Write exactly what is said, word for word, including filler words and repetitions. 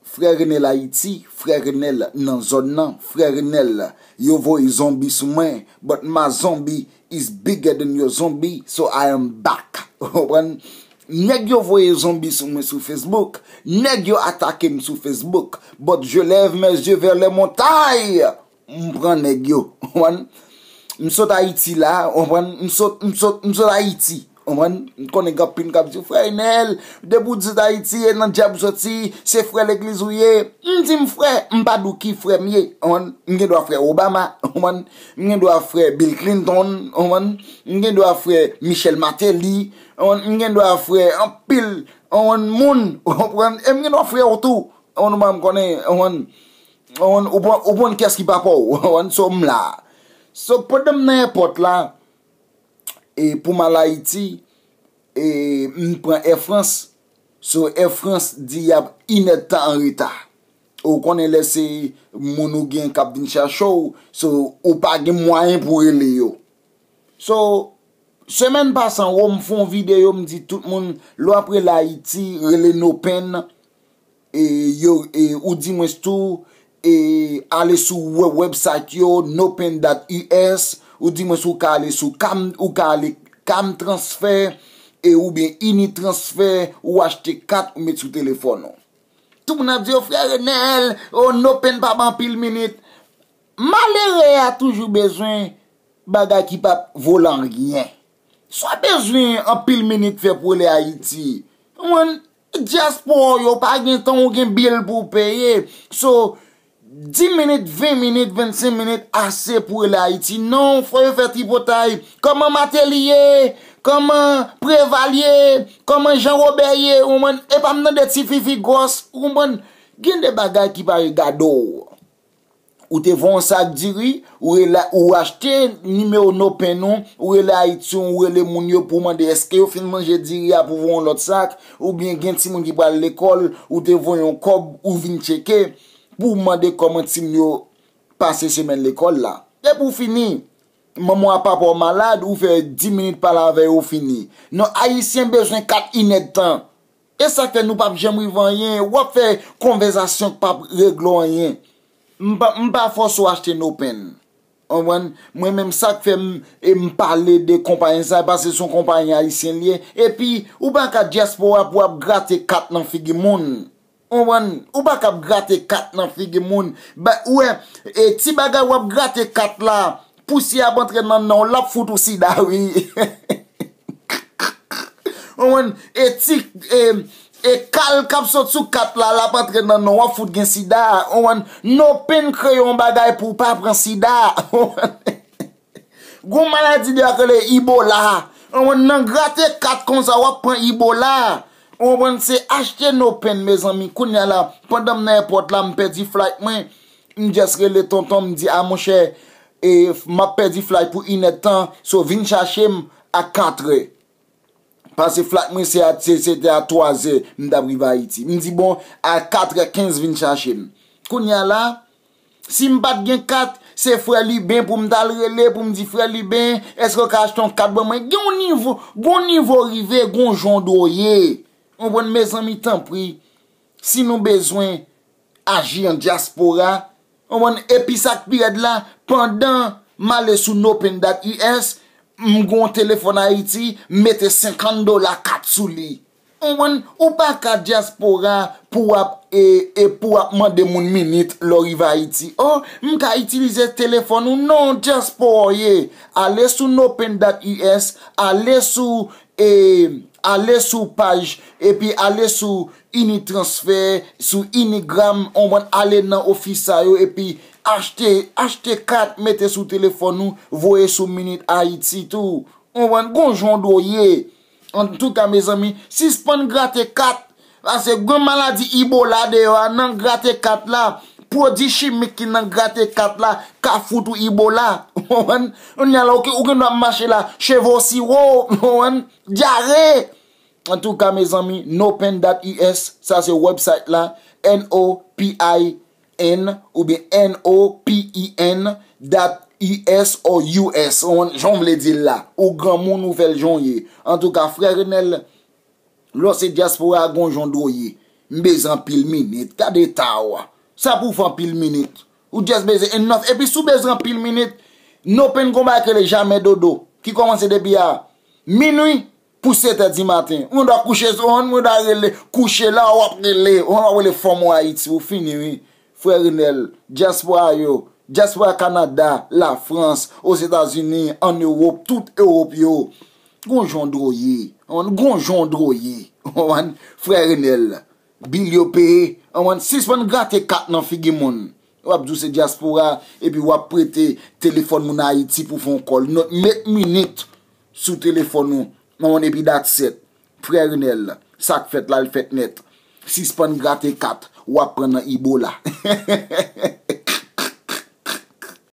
Frè Renel Ayiti, frè Renel nan zòn nan, frè Renel, yo voye zonbi sou mwen, but my zombie is bigger than your zombie, so I am back. Ou konprann? Nèg yo voye zonbi sou mwen sou Facebook, nèg yo atake m sou Facebook, but je lève mes yeux vers les montagnes, m pran nèg yo. Ou konprann? M sot Ayiti la, ou konprann? M sot, m sot, m sot Ayiti. Ou konprann? M konnen gen anpil k ap di, "Frè Enèl, depi w di Ayiti, e nan dyab ou soti, se frè legliz ou ye." M di m frè, m pa di w ki frè m ye. Ou konprann? M gen dwa frè Obama, ou konprann? M gen dwa frè Bill Clinton, ou konprann? M gen dwa frè Michel Martelly, ou konprann? M gen dwa frè anpil, ou konprann, moun, ou konprann? E m gen dwa frè w tou, ou konprann? M konnen, ou konprann? Ou konprann, ou konprann kiyès ki papa w, ou konprann? So, m la. So, pandan m nan èpòt la, e pou m al Ayiti, e m pran Air France. So, Air France di y ap inèdtan an reta. Ou konnen lè se moun ou gen k ap vin chache w, so, ou pa gen mwayen pou rele yo. So, semèn pase an wo, m fè yon videyo, m di tout moun, lè w ap rele Ayiti, rele NOPEN, e, yo, e, ou di mwens tou, e, ale sou wè-, website yo, nopen dot U S, ou di mwens ou ka ale sou Cam, ou ka ale Cam Transfer, e, oubyen Ini Transfer, ou achte kat, ou met sou telefòn ou. Tout moun ap di, "O frè Renèl, o NOPEN pa ban anpil minit." Malere a toujou bezwen bagay ki p ap vo l anyen. Sa w bezwen anpil minit fè pou rele Ayiti? Ou konprann? Dyaspora w yo pa gen tan, ou gen bil pou w peye. So, dis minit, ven minit, vennsenk minit ase pou rele Ayiti. Non, fò yo fè tripotay. Kòman Martelly ye? Kòman Preval ye? Kòman Jean Robert ye? Ou konprann? E pa m tande ti fifi gwòs. Ou konprann? Gen de bagay ki pa regade w. Ou te voye yon sak diri, ou rele, ou achte nimewo NOPEN ou, ou rele Ayiti, ou rele moun yo pou w mande èske yo fin manje diri a pou voye yon lòt sak, oubyen gen timoun ki pral lekòl, ou te voye yon kòb, ou vin tcheke pou w mande kòman timoun yo pase semèn lekòl la. Depi w fini, manman w a papa w malad, ou fè dis minit pale avè yo, ou fini. Non, Ayisyen bezwen kat inèdtan. E sa k fè nou p ap janm rive anyen. W ap fè konvèsasyon k p ap regle w anyen. M pa, m pa fòse w achte NOPEN. Ou konprann? Mwen menm, sa k fè m, e m pale de konpayi sa, paske se yon konpayi ayisyen l ye. Epi, ou pa ka dyaspora pou w ap grate kat nan figi moun. Ou konprann? Ou pa ka ap grate kat nan figi moun. Ba, ou wè, e ti bagay w ap grate kat la, pousyè ap antre nan nan w, l ap fout ou sida, wi. Ou konprann? E ti, e, e kal k ap sot sou kat la, l ap antre nan nan w, w ap fout gen sida. Ou konprann? NOPEN kreye yon bagay pou w pa pran sida. Ou konprann? Gon maladi deyò k rele Ebola. Ou konprann? Nan grate kat konsa, w ap pran Ebola. Ou konprann? Se achte NOPEN, mezanmi. Kounye a la, pandan m nan èpòt la, m pèdi flight mwen. M just rele tonton, m di, "A, monchè, e, m ap pèdi flight pou inèdtan, so vin chache m a katrè." Paske flight mwen se a, se, se te a twazè, m t ap rive Ayiti. M di, "Bon, a katrè kenz, vin chache m." Kounye a la, si m pa t gen kat, se frè Liben pou m t al rele, pou m di, "Frè Liben, èske w ka achte yon kat ban mwen?" Gen yon nivo, gen yon nivo rive, gen yon jan w dwe ye. Ou konprann, mezanmi, tanpri, si nou bezwen aji an dyaspora, ou konprann, epi sa k pi rèd la, pandan m ale sou nopen dot U S, m gen yon telefòn Ayiti, m mete senkant dola kat sou li. Ou konprann? Ou pa ka dyaspora pou w ap, e, e pou w ap mande moun minit lè w rive Ayiti. O, m ka itilize telefòn ou? Non, dyaspora w ye. Ale sou nopen dot U S, ale sou, e, ale sou paj, epi ale sou Ini Transfer, sou Inigram, ou konprann, ale nan ofis sa yo, epi achte, achte kat, mete sou telefòn ou, voye sou Minit Ayiti tou. Ou konprann, gon jan w dwe ye. Antouka, mezanmi, sispann grate kat. Paske gen maladi Ebola deyò a, nan grate kat la, pwodui chimik ki nan grate kat la ka fout ou Ebola. Ou konprann? Kounye a la, ou, ou gen dwa ap mache la, cheve w siwo, ou konprann? Dyare. Antouka, mezanmi, nopen dot U S, sa se website la, N O P I N oubyen N O P E N dot U S or U S, ou jan w vle di l la. Ou granmoun, ou fè l jan w ye. Antouka, frè Renel, lè w se dyaspora, gon jan w dwe ye. M bezwen anpil minit. Gade eta w. Sa pou w fè anpil minit? Ou just bezwen enough. Epi si w bezwen anpil minit, nou pen gon bagay ki rele jamè dodo, ki kòmanse depi a minwi pou sèt è di maten. Ou dwa kouche sou yon, ou dwa rele, kouche la, w ap rele, w ap rele fanm ou Ayiti, ou fini, wi. Frè Renel, dyaspora yo, dyaspora Kanada, Lafrans, Ozetazini, ann Ewòp, tout Ewòp yo. Gon jan w dwe ye, gon jan w dwe ye. Frè Renel, bil yo peye, sispann grate kat nan figi moun. W ap di w se dyaspora, epi w ap prete telefòn moun Ayiti pou fè yon call. Not met minit sou telefòn ou, epi that's it. Frè Renel, sa k fèt la, l fèt nèt. Sispann grate kat, w ap pran nan Ebola.